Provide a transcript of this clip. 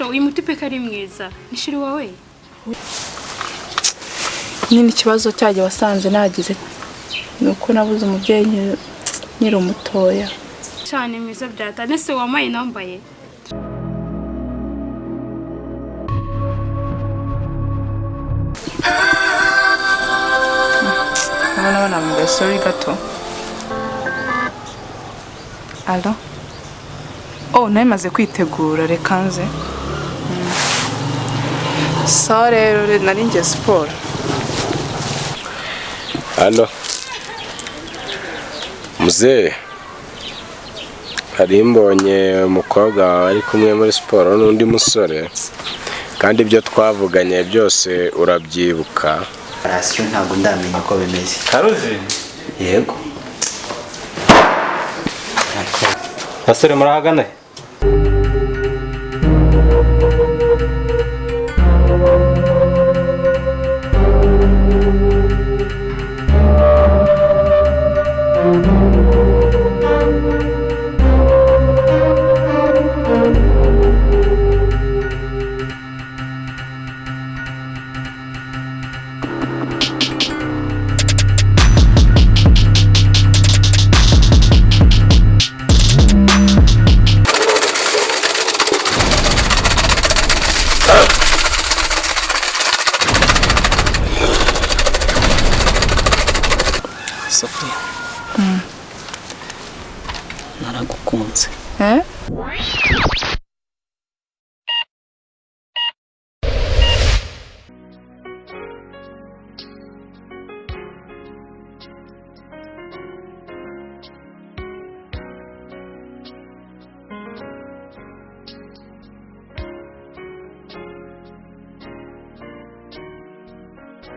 Sho uyu mutipe ko ari mwiza. Ni chéri wawe? Nyine ikibazo cyanjye wasanze nagize ni uko nabuze umubyeyi nkiri umutoya. Cyane mwiza byata. Nese wamaye nambaye. Ndabona banambaye, sorry gato. Allo? Oh, nawe maze kwitegura, reka nze. Sawa rero, nari ngiye siporo. Hano muzehe, hari mbonye umukobwa wawe ari kumwe muri siporo n'undi musore, kandi ibyo twavuganye byose urabyibuka. Rasiyo ntabwo ndamenya uko bimeze. Karuzi. Yego. Basore, murahagana he? Sophia, naragukunze. Eh?